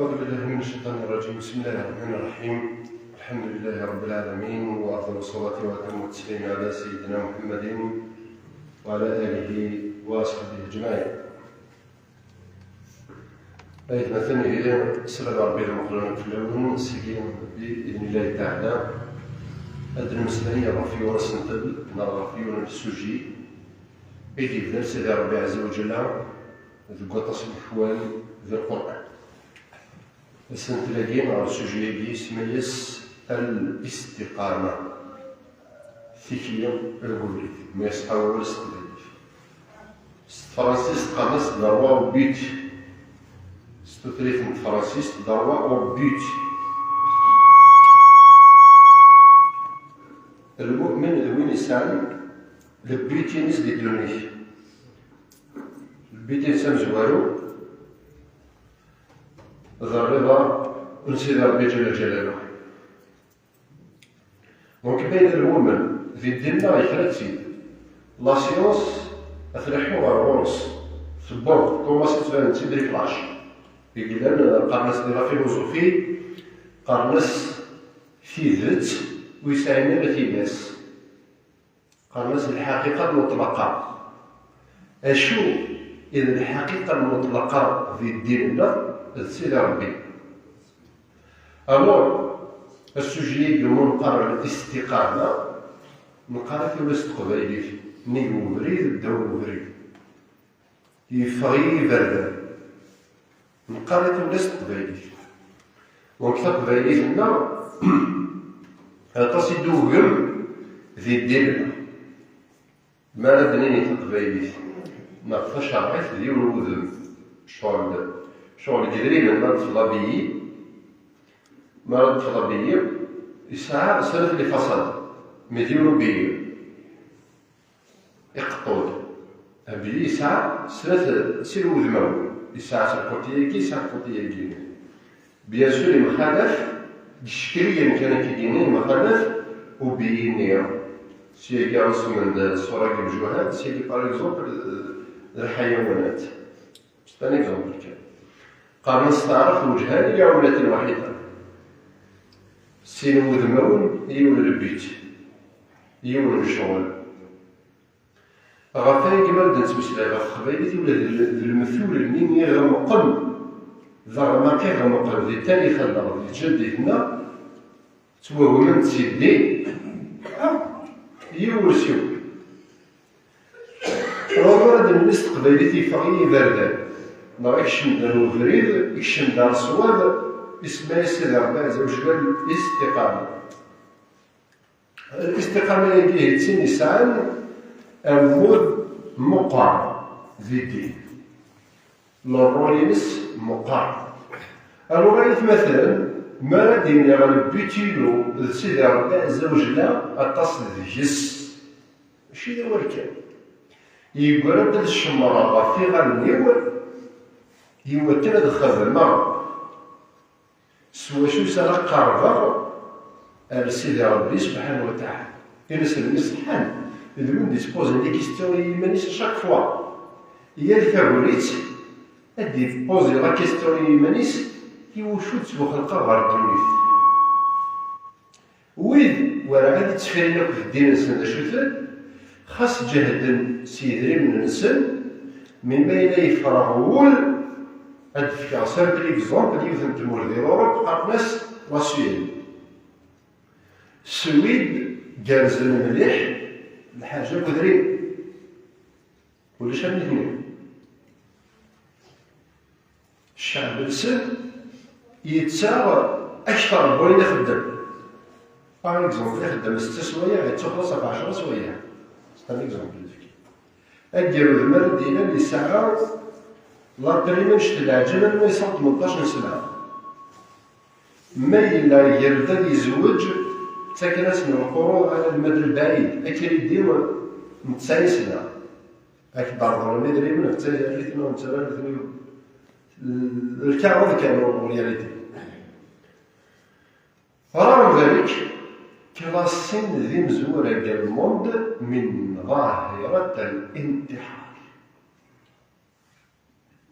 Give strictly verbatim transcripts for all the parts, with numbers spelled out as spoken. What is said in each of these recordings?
أعوذ بالله من الشيطان الرجيم. بسم الله الرحمن الرحيم. الحمد لله رب العالمين، وأفضل الصلاة وأتم التسليم على سيدنا محمد وعلى آله وأصحابه أجمعين. Aytmaten, ihi, sselɛa n Ṛebbi d Meqqran fell-awen, seg-i, bi idnillahi taɛala, ad d-nemmeslay ɣef yiwen n usentel neɣ ɣef yiwen n sujet i d-yebder Sidi Ṛebbi Ɛezza wa Ǧalla deg waṭas n leḥwal di Lqur'an. Asentel-agi neɣ sujet-agi isemma-yas al-istiqama, tikli deg ubrid, ma iṣeḥḥa wawal s teqbaylit. S tefransist qqaren-as droit au but. S tutlayt n tefransist, droit au but. Lmu'min d win yesɛan le but-ines di ddunit. Le but-ines amezwaru d rriḍa n Sidi Ṛebbi Ǧalla Ǧalaluh. Donc, ma yella lmumen di ddin-nneɣ yekra-tt-id. La science ad tleḥḥu ɣer ɣur-s, tewweḍ, commence ad tban d tibriflac. I yellan, qqaren-as di la philosophie, qqaren-as tidet ur yesɛin ara tilas. Qqaren-as lḥaqiqa lmuṭlaqa. Acu i d lḥaqiqa lmuṭlaqa di ddin-nneɣ? D Sidi Ṛebbi. Alors, asujet-agi umi neqqar listiqama, neqqar-it ula s teqbaylit, nnig ubrid, ddaw ubrid. Yeffeɣ-iyi iberdan. Neqqar-it ula s teqbaylit. Donc, taqbaylit-nneɣ, aṭas i d-tugem di ddin-nneɣ. Mi ara d-nini taqbaylit neɣ tacerɛit, d yiwen wudem. Ccɣel, ccɣel deg idrimen, ma d-tefḍ abiyi, ma d-tefḍ abiyi, yesɛa snat lifaṣal, mi d yiwen ubiyi. Iqeṭṭu-d. Abiyi yesɛa snat, sin wudmawen. Yesɛa lkuṭi-agi, yesɛa lkuṭi-agi. Bien sûr, yemxalaf, deg ccekliyen kan akka i d-yenna, yemxalaf ubiyi-nni. Syagi usmen-d ṣṣura deg imjuhad, syagi, par exemple, d, d lḥayawanat. C'est un exemple kan. Qqaren-as taɛrabt wejhan i lɛumlat lwaḥida. Sin wudmawen, yiwen lbit, yiwen n ccɣel. Ɣef wayagi mi ara d-nettmeslay ɣef teqbaylit, ula d l-, d lemtul-nni iɣemqen, d aɣmaq iɣemqen di tarix-nneɣ, di tjaddit-nneɣ, ttwagmen-d si ddin, yiwen s yiwen. Ɣur ara d-nini s teqbaylit yeffeɣ-iyi iberdan, neɣ ikcem-d ar ubrid, ikcem-d ar ṣṣwab, isemma-yas Sidi Ṛebbi Ɛezza wa Jalla istiqama. Listiqama-agi d tin yesɛan ammud meqqer di ddin. Le rôle-ines meqqer. Alors, ay atmaten, mi ara d-iniɣ le but-inu d Sidi Ṛebbi Ɛezza wa Jella, aṭas deg-s. Mačči d awal kan. Yeggra-d ad cemmreɣ ɣef iɣallen-iw i wakken ad xedmeɣ s wacu s ara qerrbeɣ ar Sidi Ṛebbi Subḥanahu wa Taɛala. Inselmen iṣeḥḥan d win d-yettpozen les questions i yiman-is chaque fois. Yal tagnit ad d-yeppozi la question i yiman-is, iwacu d-ttwaxelqeɣ ɣer ddunit? Wid werɛad i ttfayen akk d ddin-nsen d acu-ten, xas ǧehden s yedrimen-nsen, mi ma yella yefreɣ wul, ad d-fkeɣ simple exemple, yiwet n tmurt di Lurup, qqaren-as la Suède. Swid gerrzen mliḥ, lḥaǧa akk drin. Ulac am nitni. Ccɛeb-nsen yettaɣ akteṛ n wayen ixeddem. Par exemple, ixeddem setta swayeɛ, yettaxelleṣ ɣef ɛecṛa swayeɛ. C'est un exemple. Agerrud mi ara d-yellan yesɛa la prime annect n leɛǧeb arma yesɛa tmenṭac n sna. Ma yella iger-d ad yezweǧ, ttaken-asen lqurur alamma d lbaɛid, a crédit n tesɛin sna. Ad ak-d-rḍlen idrimen, d tayerrit neɣ d tararit-nni. Lkaɣeḍ kan ur yari. Rarem ذلك, klaṣin d imezwura deg lmund min ḍahirat al-intihar.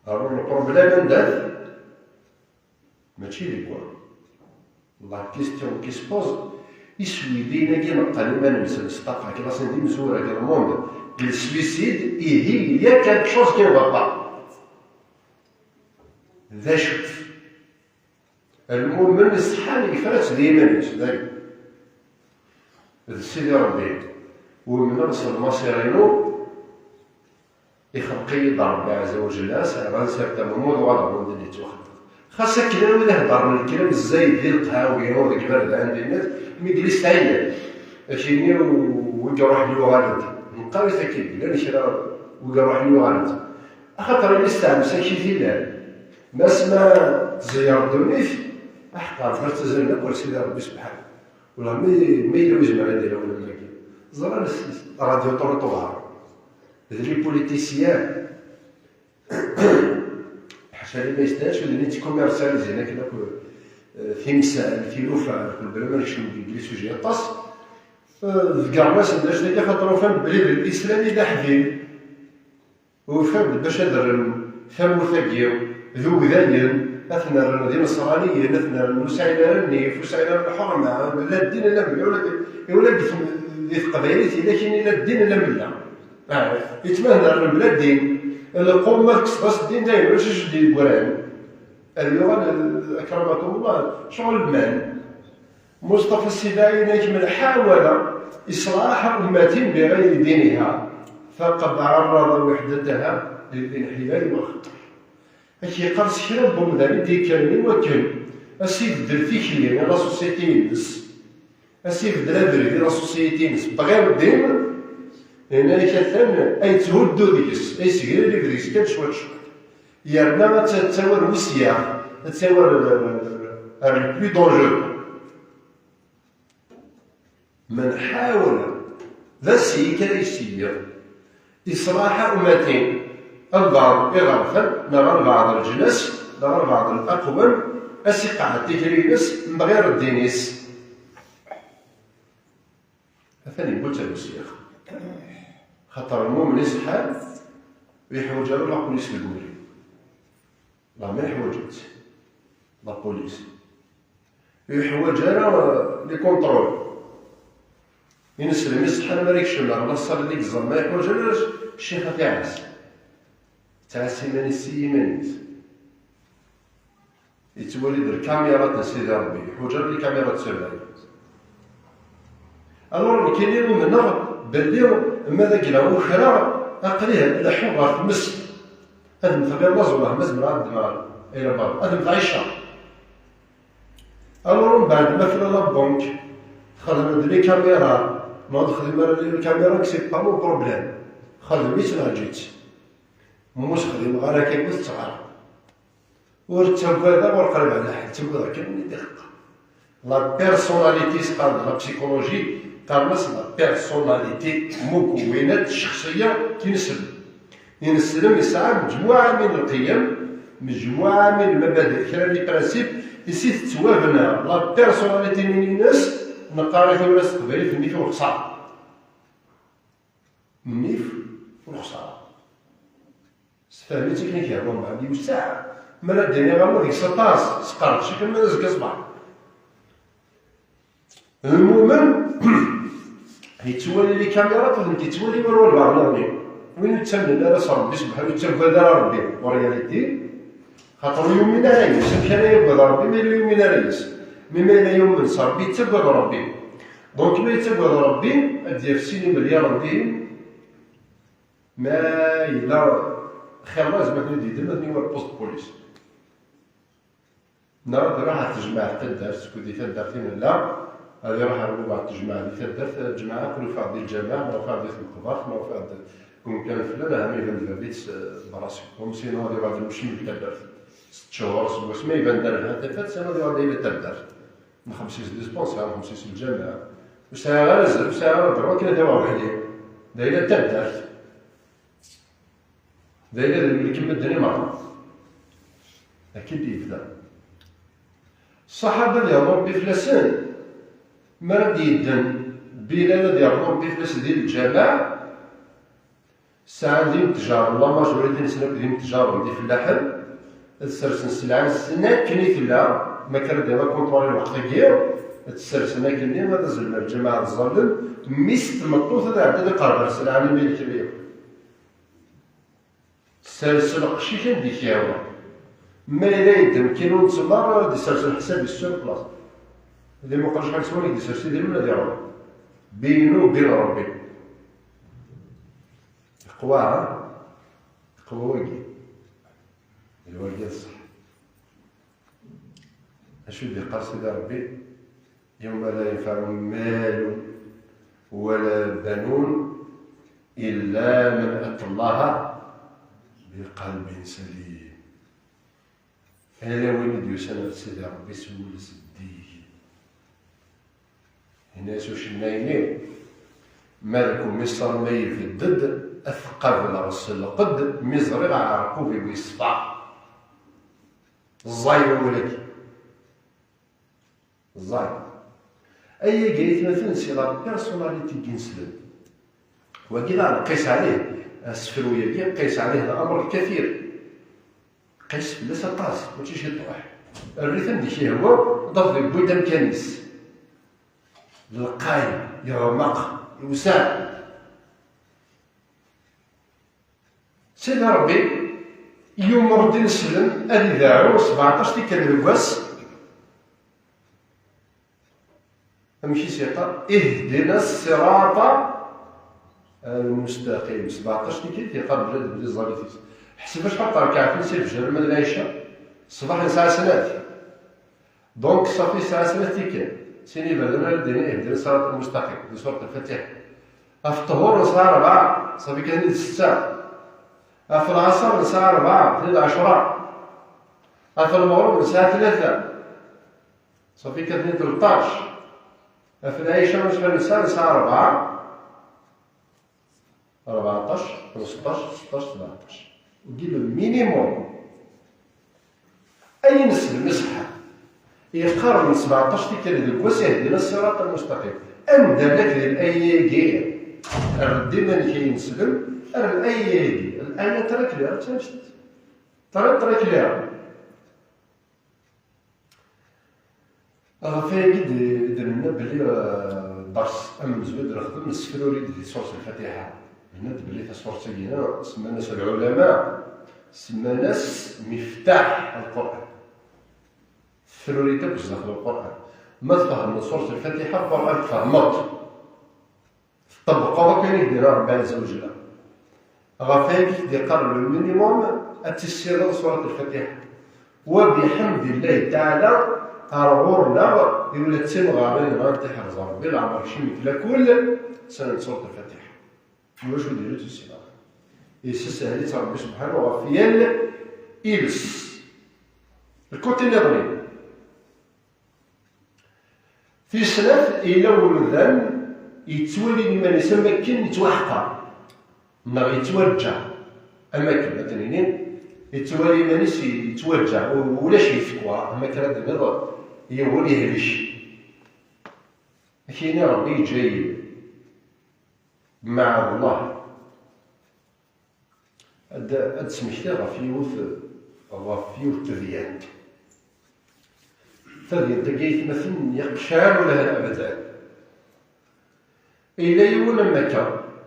Alors, le problème anda-t? Mačči deg wa. La question qui se pose, iswidiyen-agi neqqen iman-nsen s ṭṭaqa, klasen d imezwura deg lmund, deg leswisid, ihi il y a quelque chose qui ne va pas. D acu-t? Lmumen iṣeḥḥan yefra-tt d yiman-is, dayen. D Sidi Ṛebbi, umneɣ s lmaṣir-inu, ixleq-iyi-d Ṛebbi ɛezza wa jell, ad sɛiɣ ansertam, ma uɣaleɣ wanda d-yettwaxleq. Xas akken a wid iheddren lklam zzayed di leqhawi u deg iberdan dinat, mi yella yesɛi-d akini, wi iruḥen yuɣalen-d, neqqar-it akkin, llan kra wi iruḥen yuɣalen-d. Axaṭer yella yesteɛmel s akit yellan. Mas ma tẓeyyer ddunit, aḥeqq Ṛebbi ad ttazalen akk ar Sidi Ṛebbi sebḥan. Wala mi, mi yella ur yezmir ad d-yili wala dagi. Ẓran s, s radio trottoir. D les politiciens. Ḥaca li ma yesdac, d nit commercialisés akk, eh, timsal, tilufa, kul bla ma nekcem deg les sujets aṭas. Eh, ḍeggren-asen d acu-agi, xaṭer ufan belli d Lislam i d aḥbib. Ufan-d bac ad rren tamurt-agi d udayen, ad ten-rren d ineṣraniyen, ad ten-rren ur sɛin ara nnif, ur sɛin ara lḥerma, la ddin la mella, ula d, ula d, di teqbaylit yella kini la ddin la mella. Ah, yettmahna rren bla ddin, lqum ma tekkseḍ-as ddin dayen ulac acu d-yeggran. Ad yuɣal, akramakum Allah, ccɣel lmal. Mustafa Sidi Ɛli, nek من حاول إصلاح أمة بغير دينها فقد عرض وحدتها للانحلال والخطر. Ad k-yeqqar s kra n wemdan i d-yekkren i wakken ad s-ibeddel tikli i la société-ines, ad s-ibeddel abrid i la société-ines bɣir ddin, yenna-yak atan ad yetthuddu deg-s, ad yessegrarib deg-s kan cwiṭ cwiṭ. Yerna ad t-, ad t-awar wis yaɣ, ad t-awar, euh, ar le plus dangereux. من حاول, d asiyyi kan ay siyyiɣ, إصلاح أمة, albaɛḍ iɣerfan, neɣ albaɛḍ leǧnas, neɣ albaɛḍ الأقوام, ad s-iqeɛɛed tikli-ines mebɣir ddin-is. Atan yewwi-tt ar usyax. Xaṭer lmumen iṣeḥḥan ur yeḥwaǧ ara la police deg ubrid. La ma yeḥwaǧ-itt la police. Ur yeḥwaǧ ara, euh, les contrôles. Ineslem iṣeḥḥan mi ara yekcem ar la salle deg ẓẓan, ma yeḥwaǧ ara ccix ad t-iɛass. Yettɛassa iman-is s yiman-is. Yettwali-d lkamira n Sidi Ṛebbi, yeḥwaǧ ara lkamira de surveillance. Alors, nekkini umneɣ belli ma d agla ukraɣ, aql-i leḥḥuɣ ɣer tmest. Ad mmteɣ i laẓ, wah ma zemreɣ ad ddmeɣ ayen baḍ, ad mmteɣ i cceṛ. Alors, mbeɛd ma tella la banque, txedm-d les caméras, ma ur texdim ara les caméras, c'est pas mon problème. Xdem-itt neɣ eǧǧ-itt. Ma ur s-xdimeɣ ara akka, ur tettɣar. Ur ttagadeɣ, ur qribeɣ ala ḥedd, ttagadeɣ kan win i d-ixeṭṭen. La personnalité, s qqaren la psychologie, qqaren-as la personnalité, mukwenat, ccexṣiyya, ineslem. Ineslem yesɛa mejmuɛa min lqiyam, mejmuɛa min lmabadi, kra n les principes, i s i tettwabna la personnalité-nni-ines, neqqar i tura s teqbaylit nnif u lexṣara. Nnif u lexṣara. Sefhem-itt akken i k-yehwa mbeɛd iwseɛ. Mi ara d-iniɣ ama deg-s aṭas, sqerdec akken ma d azekka ṣṣbeḥ. Lmumen, yettwali les caméras, d nekk yettwali war walbeɛḍ niḍen. Win ur ttamnen ara s Ṛebbi subḥanahu, ur yettagad ara Ṛebbi, en réalité, xaṭer ur yumin ara yes. Amek ara yagad Ṛebbi ma yella ur yumin ara yes? Mi ma yella yumen s Ṛebbi, yettagad Ṛebbi. Donc ma yettagad Ṛebbi, ad d-yaf sin imelyaren dihin, ma yella xir, lazem ad ten-id-yeddem, ad ten-yawi ɣer poste de police. Neɣ ad iruḥ ɣer tejmaɛt n taddart, skud di taddart i nella, ad iruḥ ɣer webɛaḍ tejmaɛt di taddart, jmaɛa, aql ufiɣ-d di lǧameɛ, neɣ ufiɣ-d di tmeqbert, neɣ ufiɣ-d deg umkan flan, aha ma iban-d bab-is, eh, berra seg-, um, sinon ad iruḥ d lmecmi n taddart. Setta cchur seg wasmi iban-d Rrha Tafat, sinon ad iruḥ d ayla n taddart. Nxemmem-it s dispensaire, nxemmem-it s lǧameɛ. Ur sɛiɣ ara azal, ur sɛiɣ ara ddreɣ akken ad awiɣ weḥd-i. D ayla n taddart. D ayla d lmelk n medden i merra. Akka i d-yebda. Ṣṣaḥaba ad yernu Ṛebbi fell-asen, mi ara d-yedden Bilal ad yernu Ṛebbi fell-as di lǧameɛ, sɛan d imtejaren, la majorité-nsen akk d imtejaren, d ifellaḥen, ad sersen sselɛa-nsen akken i tella, Ma kan ad d-yaɣ akunṭwar i lweqt-agi, ad t-sersen akkenni, ad azlen ar lǧameɛ ad ẓallen, mmi-s n tmeṭṭut ad iɛeddi ad iqerreb ar sselɛa-nni mi nekri. Sers lqecc-ik anda i k-yehwa. Ma yella yeddem kinu n ttmer, ad d-isers leḥsab-is sur place. Ad imuqel acḥal swan i d-isers idrimen ad iɛum. Binu u bin Rebbi. Iqwa, ha? Iqwa wagi. D wagi d ṣṣeḥ. Acu d-iqqar Sidi Rebbi? يوم لا ينفع مال ولا بنون إلا من أتى الله بقلب سليم. Ala win i d-yusan ɣer Sidi Rebbi s wul zeddig. Yenna-yas ucennay-nni, ma d kum iṣṣer ma ibedd-d, ad t-qableɣ s lqedd, mi ẓriɣ aɛerqub-iw yeṣfa. Ẓẓay wawal-agi. Ẓẓay. Ayagi, aytmaten, c'est la personnalité n yineslen. Wagi la nqis ɛlih, asefru-yagi, nqis ɛlih lamr lkatir. Qis fell-as aṭas, mačči ciṭuḥ. Err-it anda i k-yehwa, ad tafeḍ yewwi-d amkan-is. D lqay, yeɣmeq, yewseɛ. Sidi Ṛebbi yumeṛ-d ineslen ad ideɛɛu sbeɛṭac tikkal deg wass. Amek i s-yeqqar? Ihdina ṣṣiraṭa lmustaqim. Sbeɛṭac tikkal yeqqar belli d ẓẓalit-is. Ḥseb acḥal n terkaɛtin s ifejr ma d lɛica. Ṣṣbeḥ nesɛa snat. Donc, ṣafi yesɛa snat tikkal. Sin iberdan ara d-nini ihdina ṣṣiraṭ lmustaqim, di surat lfatiḥa. Ɣef ṭṭhur nesɛa rebɛa, ṣafi kan d setta. Ɣef lɛaṣer nesɛa rebɛa, tnid ɛecra. Ɣef lmeɣreb nesɛa tlata, ṣafi kan tnid tleṭṭac. Ɣef lɛica acḥal nesɛa? Nesɛa rebɛa. Rbeɛṭac, xemseṭṭac, seṭṭac, sebɛeṭṭac. Wigi le minimum. Ayen s lmesḥa yeqqaren sbeɛṭac tikkal deg wass ihdina ṣṣiraṭ lmustaqim. Anda lak di laya-agi? Err-d iman-ik ay ineslen, err laya-agi. Laya très claire, très, très claire. Ɣef wayagi d-, d-nenna belli, eh, ders amenzu i d-nexdem nessefruri-d di surat lfatiḥa. Nenna-d belli tasurat-agi-na semman-as lɛulama, semman-as miftaḥ lquran. Tefruri-d akk zdaxel lquran. Ma tfehmeḍ surat lfatiḥa, lquran tfehmeḍ. Tṭebbqeḍ akk ayen i k-d-yenna Ṛebbi ɛezza wa jalla. Ɣef wayagi i k-d-yeqqar le minimum ad tissineḍ surat lfatiḥa. Wa biḥemdillahi taɛala, ar ɣur-neɣ i ula d timɣarin nɣant iḥrez Ṛebbi leɛmer kciment lakul ssnen surat lfatiḥa. Ulac ur d-yelli ur tt-issineɣ. Yesseshel-itt Ṛebbi subḥanahu ɣef yal iles. Lkuti nniḍen. Tis snat, yella umdan yettwali iman-is am wakken yettwaḥqer, neɣ yettwaǧǧa, am wakken, ad nini, yettwali iman-is yettwaǧǧa, u-, ulac yettekwa, am wakken ad d-tiniḍ, yiwen yehlek. Ad k-yini Ṛebbi yeǧǧa-yi. Mɛad Allah. Ad, ad d-smektiɣ ɣef yiwet, ɣef yiwet tedyant. Tadyant-agi, aytmaten, yeqcer ulahan abadan. Yella yiwen am akka,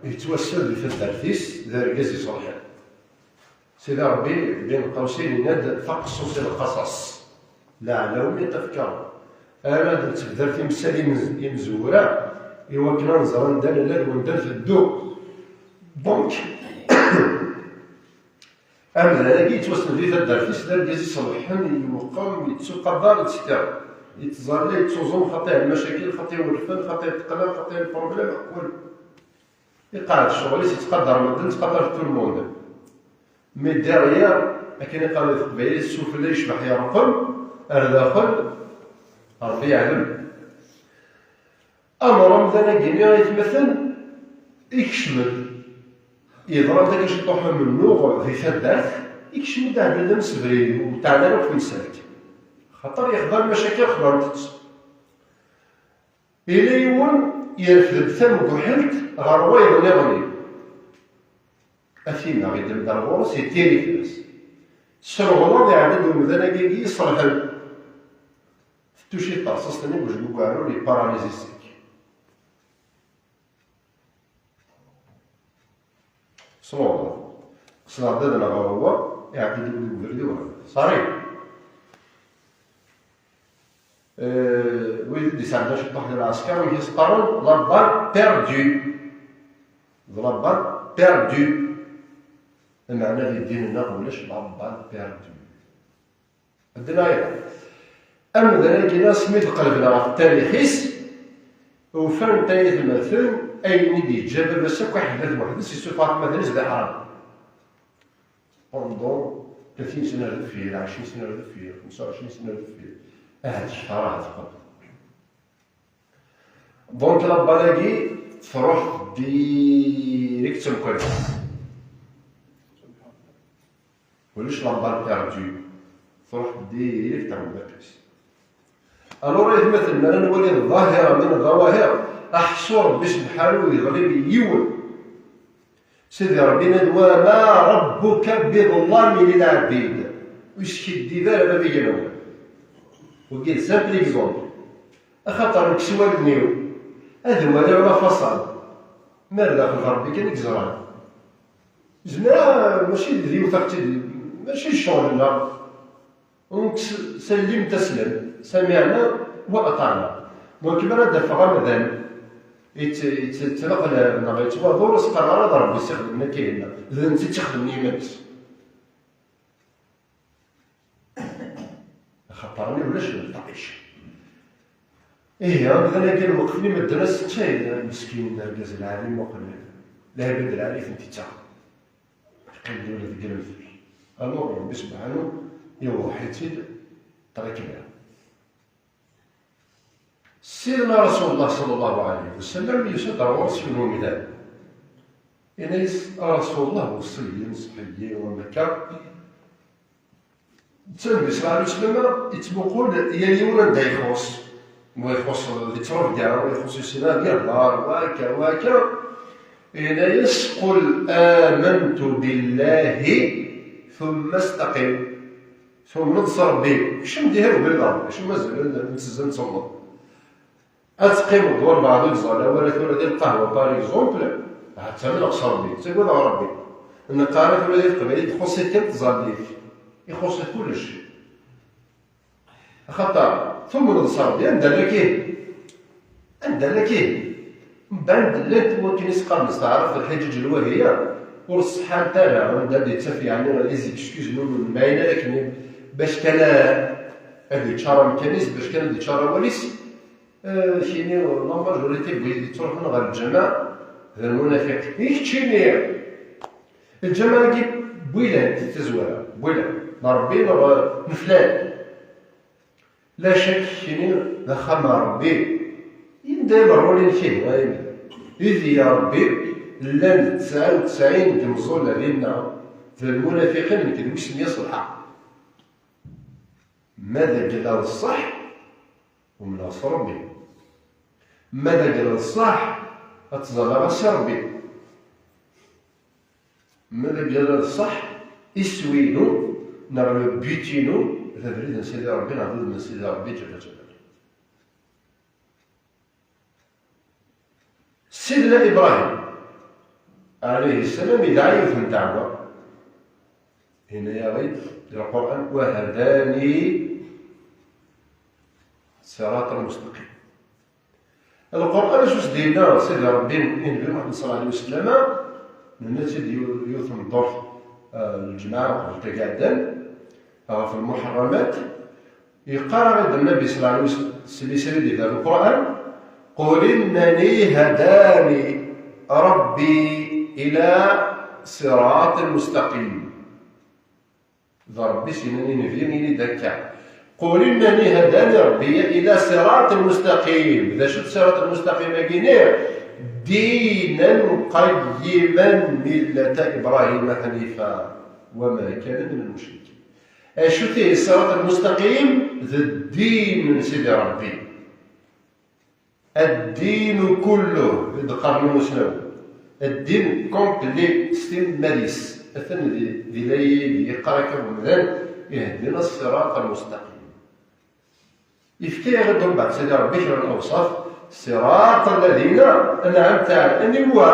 yettwassen di taddart-is, d argaz iṣelḥen. Sidi Ṛebbi, bin Qawsin, yenna-d, faqsus lqasas. Leɛlawmi tafekkaḍ. Ara d-nettebder timsal imez-, imezwura, i wakken ad nẓer anda nella d wanda nteddu. Donc, amdan-agi yettwassen di taddart-is, d argaz iṣelḥen, yewqem, yettuqader, et cetera. Yettẓalla, yettuẓum, xaṭi lmacakil, xaṭi urfan, xaṭi tteqla, xaṭi lproblème, kul. Iqeɛɛed ccɣel-is, yettqadar medden, yettqadar tout le monde. Mais derrière, akken i qqaren di teqbaylit, sufella yecbeḥ yerqem, ar daxel, Ṛebbi yeɛlem. Amṛemdan-agi-nni, aytmaten, ikcem-d. Yeḍra-d akka ciṭuḥ amennuɣ di taddart, ikcem-d aɛbid amsebrid, ur teɛna ara akk temsalt. Xaṭer yexḍa lmacakil xḍant-tt. Yella yiwen yerfed tamguḥelt ɣer wayeḍ nniḍen. A tinna, iddem-d ar ɣur-s, yettiri fell-as. S lɣelḍ iɛedda-d umdan-agi iṣelḥen. Tuci terṣaṣt-nni deg uɛrur, yeparalizi seg. Snuḍ. Sneɣ-d ad nɣer wa, iɛeddi-d deg ubrid i wara. Ṣari. Eh, wid i d-isɛeddan ciṭṭaḥ di lɛesker, wid i s-qqaren la balle perdue. D la balle perdue. Lmeɛna di ddin-nneɣ ulac la balle perdue. Ddin ayɣer? Amdan-agi asmi d-qelben ɣef tarix-is, ufan tayetmaten ayen i d-yeǧǧa baba-s akk aḥeddad weḥd-s, yessufeɣ atmaten-is d aḥram. Pendant tlatin sna ar deffir, ɛecrin sna ar deffir, xemsa u ɛecrin sna ar deffir. Ahat kter, ahat qbel. Donc la balle-agi tṛuḥ direct s umkan-is. Ulac la balle perdue. Tṛuḥ direct ar umḍiq-is. Alors aytmaten, mi ara nwali ḍahira min ḍawahir, aḥṣu Ṛebbi sebḥanu yeɣlib yiwen. Sidi Ṛebbi yenna-d: وما ربك بظلام للعبيد. Ur yeskiddib ara baba-k. Wagi d simple exemple. Axaṭer nekk s wallen-iw ad waliɣ la façade, ma ar daxel d Ṛebbi kan i yeẓran. Zemreɣ, mačči d yiwet aɣ-tt-id, mačči d ccɣel-nneɣ. Donc s-, sallim taslem, samiɛna wa aṭɛna. Donc mi ara d-afeɣ amdan yett-, yett-, yettlaqal neɣ yettwaḍur, ur s-qqareɣ ara d Ṛebbi i s-ixedmen akka, yenna d netta i tt-ixedmen i yiman-is. Axaṭer-nni ulac lṭaqic. Ihi, amdan-agi lweqt-nni medden asettay, meskin, argaz lɛali muqel, lɛibad lɛali i tent-ittaɣ. Qqim-d ula deg lemtel. Alors, Ṛebbi sebḥanu iwḍeḥ-itt-id ṭrikla. Sidna Rasulullah sallallahu alayhi wa sallam yusa-d ar ɣur-s yiwen umdan. Yenna-yas: "A Rasulullah, weṣṣi-yi, nṣeḥ-iyi, wa akka." Netta Nnbi sallallahu alayhi wa sallam yettmuqul yal yiwen anda ixuṣ. Wa ixuṣ di ttrebga, wa ixuṣ i sin ad yehder, wa akka, wa akka. Yenna-yas: "Qul amantu billahi thumma staqim." Tumneḍ s Ṛebbi, kcem diha ubrid n Ṛebbi, acu mazal ur nettezzi ad tumneḍ. Ad teqqimeḍ d walbeɛḍ ur yeẓẓal ara tura di lqahwa, par exemple, ha ttamneɣ s Ṛebbi, ttagadeɣ Ṛebbi. Neqqar tura di teqbaylit txuṣ-it kan tẓallit, ixuṣ-it kullec. Axaṭer tumneḍ s Ṛebbi, anda lak ihi? Anda lak ihi? Mbeɛd llant wakken i s-qqaren s taɛrabt lḥiǧaǧ lwahiya, ur ṣeḥḥant ara, anda d-yettaf yeɛni les excuses n ur nemɛin ara akken bac kan ad yeččar amkan-is, bac kan ad yeččar awal-is. Eh, kini, la majorité n wid yettruḥun ɣer lǧameɛ d lmunafiqin. I keččini, lǧameɛ-agi wwilan-t di tazwara, wwilan. N Ṛebbi neɣ n flan? La cakk kini d axxam n Ṛebbi. Yenda imerrulin kihwayen. Id ya Ṛebbi, llan tesɛa u tesɛin n yemẓulla dinna, d lmunafiqin, nekk d wis meyya s lḥeqq. Ma d agla d ṣṣeḥ, umneɣ s Ṛebbi. Ma d agla d ṣṣeḥ, ad ttẓallaɣ s Ṛebbi. Ma d agla d ṣṣeḥ, iswi-inu neɣ le but-inu d abrid n Sidi Ṛebbi neɣ d udem n Sidi Ṛebbi ǧalla ǧalaluh. Sidna Ibrahim alayhi ssalam idɛa yiwet n ddeɛwa. Yenna-yaɣ-id di Lqur'an: "Wa hadani siratan mustaqim." Lqur'an acu s-d-yenna Sidi Ṛebbi i Nnbi Muḥemmed ṣalla Llahu ɛalayhi wa sallam? Nenna-tt-id yiw-, yiwet n ddurt, eh, lǧemɛa uqbel tagi iɛeddan, ɣef lmuḥerramat. Yeqqar-aɣ-d Nnbi ṣalla Llahu ɛalayhi wa sallam s lisan i d-iban Lqur'an: "Qul innani hadani Ṛebbi ila siratin mustaqim." D Ṛebbi s-yennan i Nnbi, ini-d akka: "Qul innani hadani Ṛebbi ila siratin mustaqim." D acu-t siratin mustaqim-agi-nni? "Dinan qayyiman millata Ibrahima ḥanifa wa ma kana minal mucrikin." Acu-t ihi ṣṣirat al-mustaqim? D ddin n Sidi Ṛebbi. Ad-dinu kulluh, i d-qqaren imusnawen. Ddin complet s timmad-is. Atan di, di layla-agi yeqqar akka umdan: "Ihdina ṣṣirat al-mustaqim." Yefka-yaɣ-d umbeɛd Sidi Ṛebbi kra n lewṣaf: صراط الذين أنعمت عليهم. Aniwa?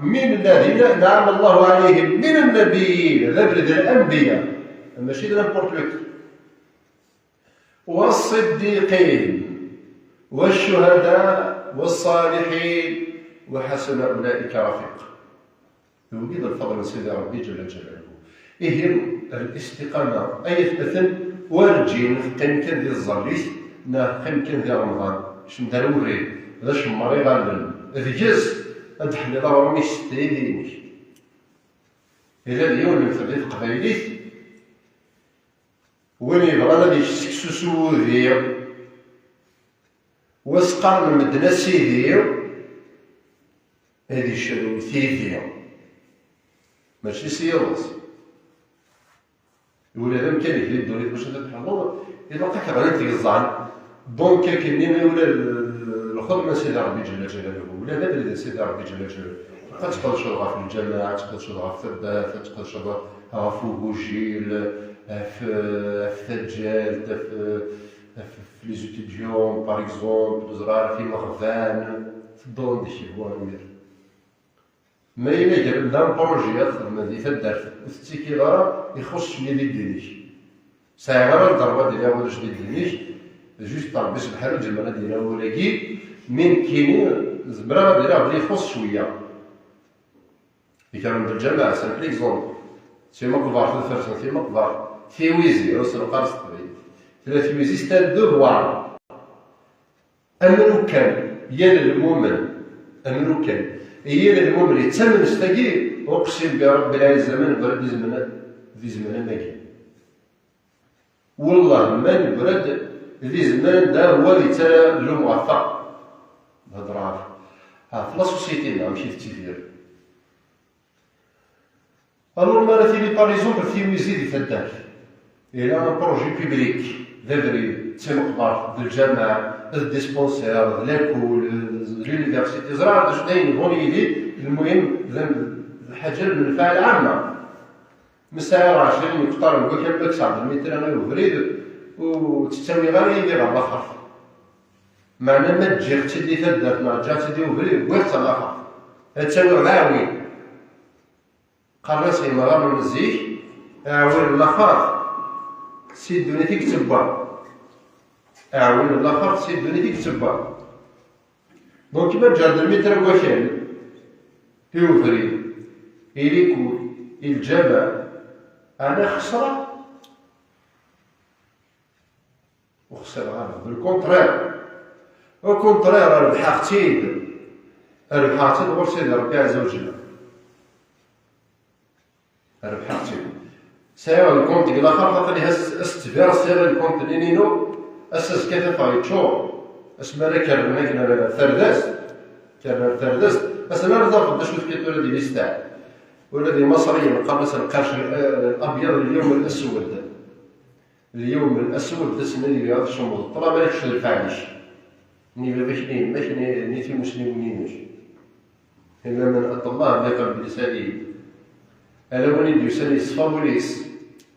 من الذين أنعم الله عليهم من النبيين. D abrid n lanbiya, mačči d n'importe qui. والصديقين والشهداء والصالحين وحسن أولئك رفيقا. D wigi d lfeḍl n Sidi Ṛebbi ǧalla ǧalaluhu. Ihi, listiqama, ay atmaten, werǧin teqqim kan di tẓallit, neɣ teqqim kan di Remḍan. Kcem-d ar ubrid, d acemmer iɣallen, deg-s ad d-teḥliḍ aɣrum-ik s tayri-inek. Yella d yiwen n lemtel di teqbaylit, win yebɣan ad yečč seksu s wudi, wa s-qqaren medden a sidi, ad icerrew tidi. Mačči s yiḍes. Ula d amkan-ik di ddunit bac ad tḥelleḍ, ilaq ad k-ɣlint tgeẓẓal. Donc, akken-nni, ula d lxedma n Sidi Ṛebbi ǧalla ǧalaluhu, ula d abrid n Sidi Ṛebbi ǧalla ǧalaluhu, ad tqedceḍ ɣef lǧameɛ, ad tqedceḍ ɣef taddart, ad tqedceḍ ɣef ugujil, ɣef, ɣef taǧǧalt, ɣef, ɣef les étudiants, par exemple, ur ẓriɣ ara, ɣef imeɣban, tedduḍ anda i k-yehwa imir. Ma yella gar-, d un projet ad txedmeḍ di taddart, ur tettikiḍ ara, ixuṣṣ cwiya di ddin-ik. Sɛiɣ ara lderba ad iliɣ ulac di ddin-ik, juste Ṛebbi subḥanu ǧemɛen ad d-iliɣ wuragi, mi nekkini zemreɣ ad iliɣ belli ixuṣṣ cwiya. Ikram d lǧameɛ, c'est un exemple. Timeqbert, ad fersen timeqbert, tiwizi, ur s-neqqar s teqbaylit. Tella tiwizi, c'est un devoir. Amrukan, yal lmumen, amrukan, yal lmumen yettamen s tagi, uqsim bi Ṛebbi lɛizza ma nebra-d di zzman, di zzman am wagi. Wellah, ma nebra-d di zzman da, wa d-yettara llum ɣef ta. Hedreɣ ɣef, ɣef la société-nneɣ, amek i tettidir. Alors, ma ara tili, par exemple, tiwizi di taddart, ila un projet public, d abrid, d timeqbert, d lǧameɛ, d dispensaire, d lakul, d l'université, ẓriɣ d acu d ayen yebɣun yili, lmuhim, d am-, d lḥaǧa n lmenfaɛa lɛamma. Ma sɛiɣ ɛecrin n yekṭaren n wakal, ma kkseɣ-d lmitra i ubrid, ur tt-ttawiɣ ara yid-i ɣer laxert. Meɛna ma ǧǧiɣ-tt-id di taddart neɣ ǧǧiɣ-tt-id i ubrid, wwiɣ-tt ɣer laxert. Ad tt-awiɣ d aɛwin. Qqaren-as yemɣaren n zik, aɛwin n laxert, si ddunit i yettebba. Aɛwin n laxert, si ddunit i yettebba. Donc, ma ǧǧiɣ-d lmitra n wakal, i ubrid, i likul, i lǧameɛ, ɛni xesreɣ? Ur xsireɣ ara, بالcontraire. Au contraire, rebḥeɣ-tt-id. Rebḥeɣ-tt-id ɣur Sidi Ṛebbi ɛezza wa ǧella. Rebḥeɣ-tt-id. Sɛiɣ lkunt deg laxert, aql-i as-, as-ttbireɣ, sɛiɣ lkunt-nni-inu, ass azekka ad t-afeɣ yeččur. Asmi ara kerren akken ar tardast, kerren ar tardast, ass-n ara tafeḍ d acu tefkiḍ tura di lista. Ula d imaṣriyen qqaren-as lqerc, eh, الأبيض اليوم الأسود. اليوم الأسود, d ass-nni deg ara tcummeḍ ṭṭlam, ara kečč d lfeɛl-ik. Ni baba-k, ni yemma-k, ni, ni timusniwin-inek. إلا من أتى الله بقلب سليم. Ala win i d-yusan yeṣfa wul-is,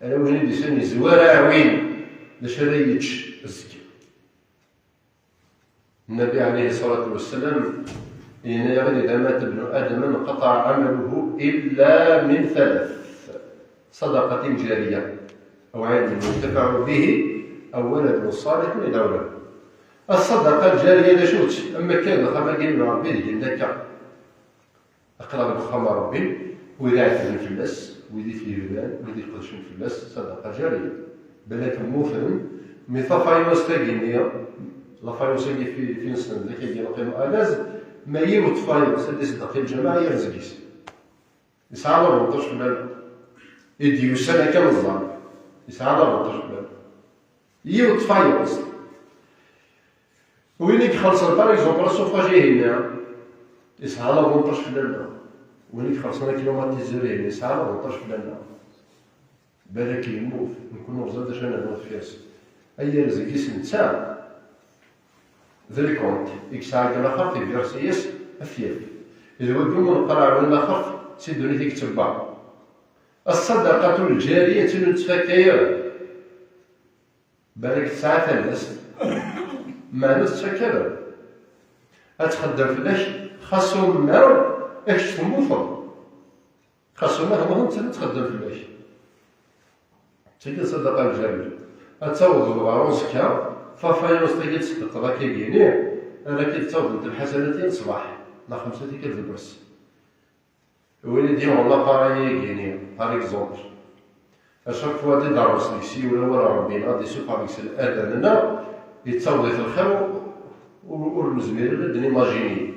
ala win i d-yusan yezwar aɛwin, d acu ara yečč azekka? Nnabi ɛalayhi ṣṣalatu wassalam yenna-yaɣ-d: إذا مات ابن آدم انقطع عمله إلا من ثلاث: صدقة جارية، أو علم ينتفع به، أو ولد صالح يدعو له. Ṣṣadaqa lǧariya d acu-tt? Am akka d axxam-agi n Ṛebbi deg-n akka. Aql-aɣ deg uxxam n Ṛebbi, wid iɛettben fell-as, wid i t-yebnan, wid iqedcen fell-as, ṣadaqa lǧariya. Balak mmuten, mi tafayuns-agi-nni, lafayuns-agi fi, fi nsend, d akagi neqqim alaz, ma yiwet tfayuns ad d-iṣeddeq i lǧameɛ, yir zgis. Yesɛa lavanṭaj fell-aneɣ. I d-yusan akka neẓẓan. Yesɛa lavanṭaj fell-aneɣ. Yiwet tfayuns. Win i ixellṣen, par exemple, asuffrage-ihin-nni, yesɛa lavanṭaj fell-aneɣ. Win i ixellṣen akilumatizer-ihin, yesɛa lavanṭaj fell-aneɣ. Balak yemmut, nekkni ur ẓriɣ d acu ara nernu deffir-s. Ayyal deg-s netta, d lkunt i yesɛa deg laxert, iversi-yas ad t-yaf. D wagi umi neqqar aɛwin laxert, si ddunit i yettebba. الصدقة الجارية ur nettfakka ara. Balak tesɛa talast, Meɛna tettak ara. Ad txeddem fell-ak, xas ummer, ad kečč temmuteḍ. Xas ummer, temmuteḍ, ad txeddem fell-ak. Tagi d ṣṣadaqa lǧariya. Ad tawḍeḍ ɣer uẓekka, tafayust-agi ad tseddqeḍ akka-gini, ara k-id-ttawḍent lḥasanat yal ṣṣbeḥ, neɣ xemsa tikkal deg wass. Win i d-yuɣen l'appareil-agi-ni, par exemple, à chaque fois d-iḍerres deg-s yiwen awal n Ṛebbi, neɣ ad d-isuffeɣ deg-s ladan-nneɣ, yettaweḍ-it lxir, ur, ur nezmir ara ad d-nimajini.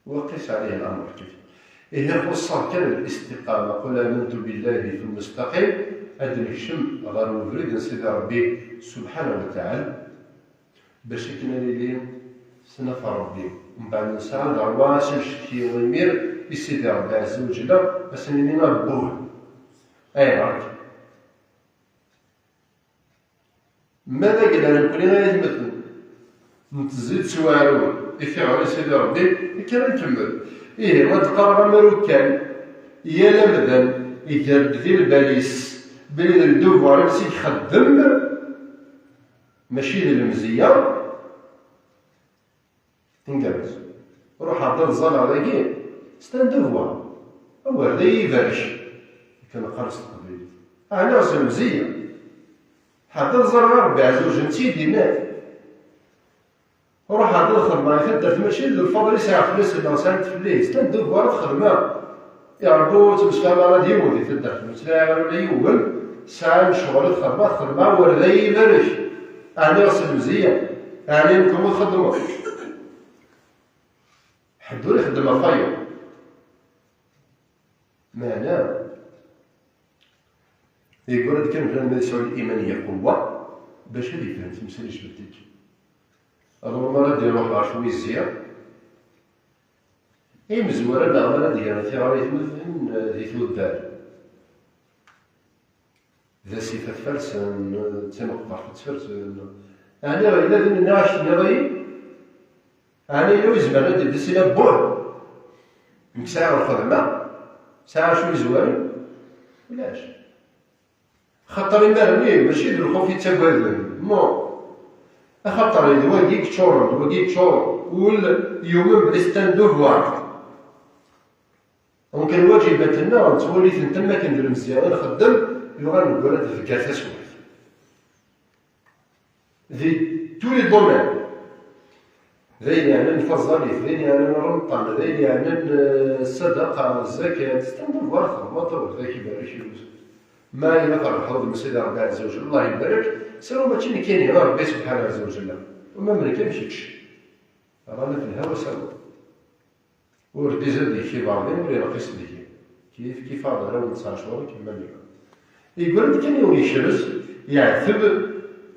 وقس عليه الأمر كيف. Ihi xuṣṣeɣ kan الاستقامة، قل آمنت بالله ثم استقم, ad d-nekcem ɣer ubrid n Sidi Ṛebbi سبحانه وتعالى. Bac akken ad nili snat Ṛebbi. Mbeɛd nesɛa daɣ wa s ncetki imir i Sidi Ṛebbi ɛezza wa jella, ad s-nini abbuh. Ayɣer akka? Ma d agla nekkni ay atmaten, nettezzi-d s weɛrur i tiɣri n Sidi Ṛebbi, akka ara nkemmel. Ihi, ad d-qqareɣ amaru kan, yal amdan iger-d di lbal-is belli d ldevoir-is i ixeddem, mačči d lemzeyya. Ngerrez. Ruḥeɣ-d ad ẓẓalleɣ dagi, c'est un devoir. Awer d ay ibarek, akken neqqar s teqbaylit. Ɛni ɣer s lemzeyya? Ḥader ẓẓalleɣ i Ṛebbi ɛezza wa jell, d tiyeddi-nni. Ruḥeɣ-d ad xedmeɣ i taddart, mačči d lfeḍl i sɛiɣ fell-as neɣ sɛant fell-i, c'est un devoir ad t-xedmeɣ. I Ṛebbi ur ttemsefhameɣ ara d yiwen di taddart, ur ttlaɛiɣ ara ula yiwen, sɛiɣ lecɣal ad xedmeɣ, ad xedmeɣ, wer d ay ibarek. Ɛni ɣer s lemzeyya? Ɛni nekkni ur txeddmeḍ? Ḥedd ur ixeddem ɣef wayeḍ. Meɛna, yeggara-d kan bnadem ad yesɛu liman n lqewwa bac ad yefhem timsal icebḥen-agi. Alors, mi ara d-iruḥ ɣer twizi, imezwura neɣ mi ara d-yerr tiɣri i tmurt, di tuddar, d asif ad t-fersen, d timeqbert ad t-fersen. Ɛni yella din nniɣ-ak tenniḍ-iyi? Ɛni yella wi izemren ad d-iddis ila buh? Nekk sɛiɣ lxedma, sɛiɣ acu yezwaren? Ulac. Xaṭer imaren-nni mačči d lxuf i ttagaden, non. Axaṭer d wagi i yeččuren, d wagi yeččur ul, yumen belli c'est un devoir. Donc lwaǧibat-nneɣ nettwali-tent am wakken d lemzeyya i nxeddem, yuɣal neggara-d tefger taswiɛt. Di tous les domaines. D ayen yeɛnan taẓallit, d ayen yeɛnan ṛemṭan, d ayen yeɛnan, eh, ṣṣadaqa, zzakat, c'est un devoir, xedmeḍ, Ṛebbi ad k-ibarek. Ma yella trebḥeḍ d Sidi Ṛebbi ɛezza wa jell, Allah ibarek, sawa mačči nekkini, Ṛebbi subḥanahu ɛezza wa jell. Uma d nekk am kečč. Rana telha wa sawa. Ur d-izad deg-k iberḍi, ur inqis deg-k. Kif kif aḍar awen tesɛa ccɣel kemmel. Yeggran kan yiwen yekrez, yeɛteb,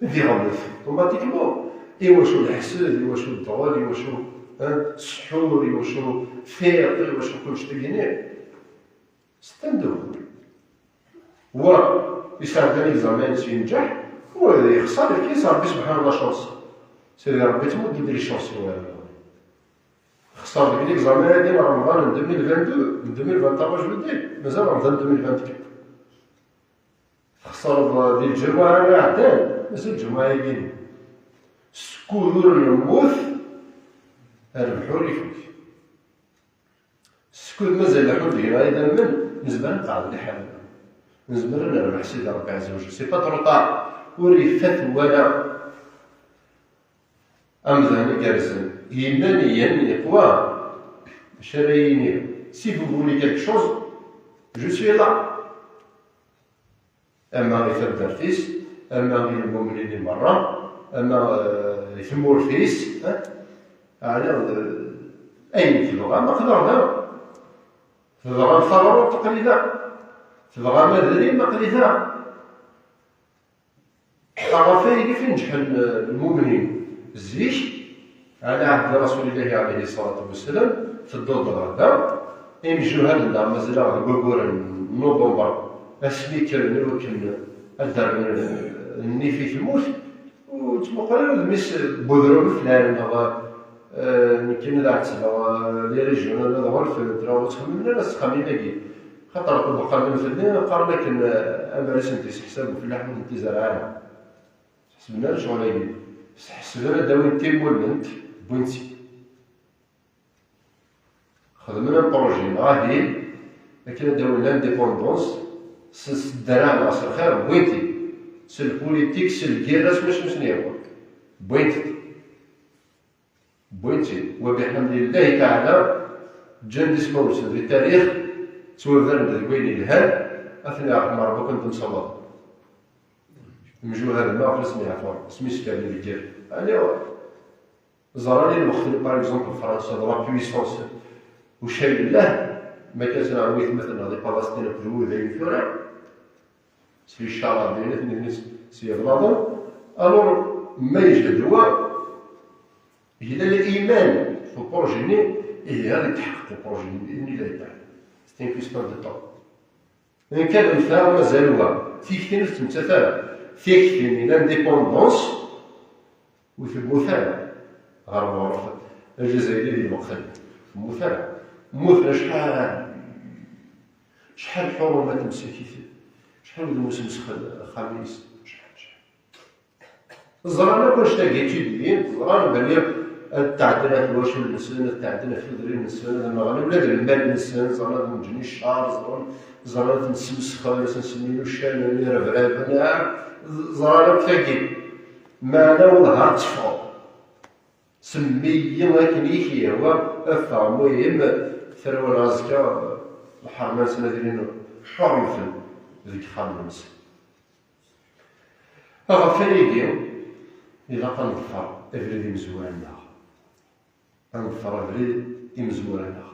ad iɣellet. Automatiquement. Iwacu leḥsed, iwacu ddɣel, iwacu, eh, ssḥur, iwacu tiṭ, iwacu kullec tagini. C'est un devoir. Wa yesɛedda l'examen-is yenǧeḥ, wa yexṣer, yefka-yas Ṛebbi subḥanahu la chance. Sidi Ṛebbi tmudd-d les chances i wayeḍ. Xṣer deg l'examen-agi n Remḍan n deux mille vingt-deux, n deux mille vingt-trois, je veux dire, mazal Remḍan deux mille vingt-quatre. Txesreḍ di lǧamuɛa iɛeddan, mazal lǧamuɛa-agi. Skud ur nemmut, rrbeḥ ur ifut. Skud mazal leḥḥun deg-neɣ idammen, nezmer ad nqeɛɛed liḥala. Nezmer ad nerbeḥ Sidi Ṛebbi ɛezza wa jell. C'est pas trop tard. Ur ifat wara. Amdan igerrzen, yennan, iyan, yeqwa. Acu ara yini? Si vous voulez quelque chose, je suis là. Ama i taddart-is, ama i lmumnin i merra, ama, eh, i tmurt-is, eh? Ɛni, eh, ayen tebɣam, aql-aɣ da. Tebɣam taɣruḍt, aql-i da. Tebɣam adrim, aql-i da. Ɣef wayagi i neǧḥen, eh, lmumnin zik, ɛla ɛehd Rasulillahi ɛalayhi ṣṣalatu wassalam, tedduḍ ɣer da, imjuhad-nneɣ mazal-aɣ deg waggur n nuvember, asmi kkren i wakken ad d-rren nnif i tmurt, ur ttmuqul ara udem-is n wedrum flan neɣ Eh, nekkini ad ɛettbeɣ, eh, les régionales ad ɣurfent, neɣ ur ttxemmimen ara s ttxemmim-agi. Xaṭer ṭṭebqa n lemtel-nni qqaren akken, eh, amer i sent-iseḥsab ufellaḥ ur tent-izerreɛ ara. Semnan lecɣal-agi, ḥesben ad d-awin timunent, wwin-tt-id. Xedmen un projet, neɣ ahil, akken ad d-awin l'indépendance, s, s ddreɛ neɣ s lxir, wwin-t-id. S lpulitik, s lgirra, s wacu sen-yehwa. Wwin-t-id. Wwin-t-id. Wa biḥemdillahi taɛala, ǧǧan-d ismawen-nsen di tarix, ttwabren-d d wayen yelhan, ad ten-yerḥem Rebbi, ur ken-temsawaḍ. Mjuhad ma ɣef asmi yeɛfur, asmi skerni deg yiḍ. Ɛni ẓran i lweqt-nni, par exemple, Fransa d la puissance ucay llah, ma kan sneɣ waytmaten-nneɣ di Palestine akked wudayen tura, s licaṛa dinit, nitni s, s yeblaḍen. Alors, ma yejhed wa, yella liman f uprojet-nni, ihi ad yetḥeqqeq uprojet-nni, bi idnillahi taɛala. C'est une question de temps. Nekk ad mmteɣ, mazal wa. Tikti ur tettmettat ara. Tikti n l'indépendance ur temmut ara. Ɣer Muɛruf Aljazayri di lweqt-nni. Temmut ara. Mmuten acḥal, acḥal lḥurumat msakit. Acḥal wid musmesxen axxam-is. Acḥal, acḥal. Ẓran akk annect-agi d tiddi, ẓran belli ad tɛedden ɣef twacul-nsen, ad tɛedden ɣef tudrin-nsen, ad nɣen ula d lmal-nsen, ẓran ad nǧen i ccer, ẓran, ẓran ad ten-smesxen, ad sen-semmin uccanen, irebraben, ah, ẓran akk tagi. Meɛna wellah ar teffɣeḍ. Semmi-yi akken i k-yehwa, ffeɣ, muhim, terwel azekka, lḥerma-nsen ad ilin ḥuriyeten deg yexxamen-nsen. Ɣef wayagi, ilaq ad neḍfer abrid imezwura-nneɣ. Ad neḍfer abrid imezwura-nneɣ.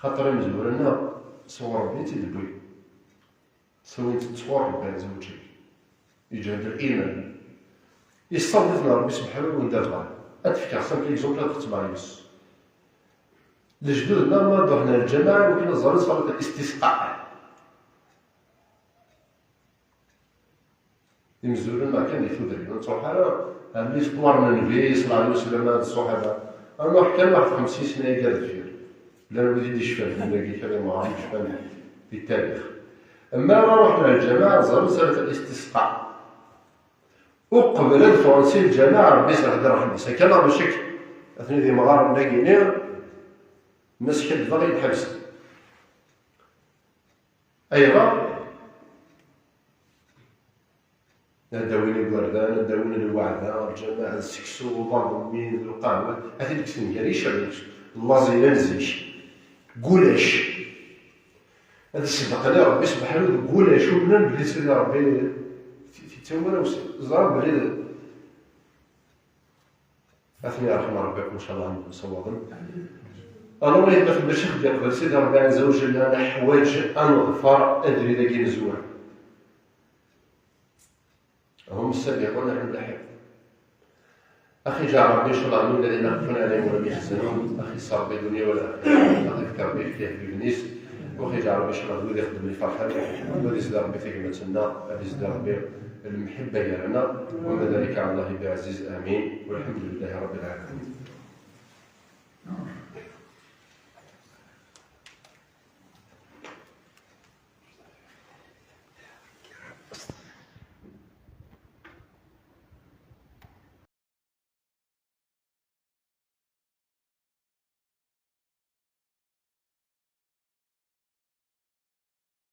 Xaṭer imezwura-nneɣ, sɣur Rebbi i tt-id-wwin. Sawin-tt sɣur Rebbi ɛezza wa ǧell. Yeǧhed liman. Yessaweḍ-iten Rebbi subḥanahu wa taɛala. Ad d-fkeɣ cinq exemples ad xettmeɣ yes. Lejdud-nneɣ ma d-ruḥen ar lǧameɛ, iwakken ad ẓren ṣalat al-istisqa. Imezwura-nneɣ kan di tudrin, ur nettruḥ ara, ɛemmi teṭwar n Nnbi, ṣella ɛlih wa sellem, d ṣṣuḥaba. Ad nruḥ kan ɣer xemsin sna-agi ar deffir. Llan wid i d-icfan, dagi kan imɣaren i yecfan di tarix. Ama ara ruḥen ar lǧameɛ, ẓren ṣalat al-istisqa. Uqbel ad ffɣen si lǧameɛ, Rebbi yesserḥed ṛṛeḥma-s. Akka neɣ mačči akka? Atni d imɣaren dagi-ni, ma skaddbeɣ i lḥebs. Ayɣer? Ad d-awin igerdan, ad d-awin lweɛda, lǧameɛ, d seksu, uḍaḍ, mmi, d lqahwa, ad t-id-kksen gar iccer, laẓ yellan zik, deg ulac. Ad sbeqen i Rebbi sebḥanu deg ulac, umnen belli Sidi Rebbi t-, t-, ttawin, ẓran belli Ad ten-yerḥem Rebbi, ncallah, ad msawaḍen. Alors, ma tella ccix d-yeqbel Sidi Rebbi ɛezza wa jalla, neḥwaǧ ad neḍfer abrid-agi imezwura. هم السابقون، نحن اللاحقون. أخي جاء ربي، ncallah, من الذين يخافون عليهم ولم يحزنون. أخي صار بالدنيا والآخرة. أخي فكر به في أهل النيس. وخير ربي شرح ذو ذي خدم الفرحة، وذي زد ربي في قيمتنا، وذي زد ربي المحبة يا رنا، وما ذلك على الله بعزيز. آمين، والحمد لله رب العالمين.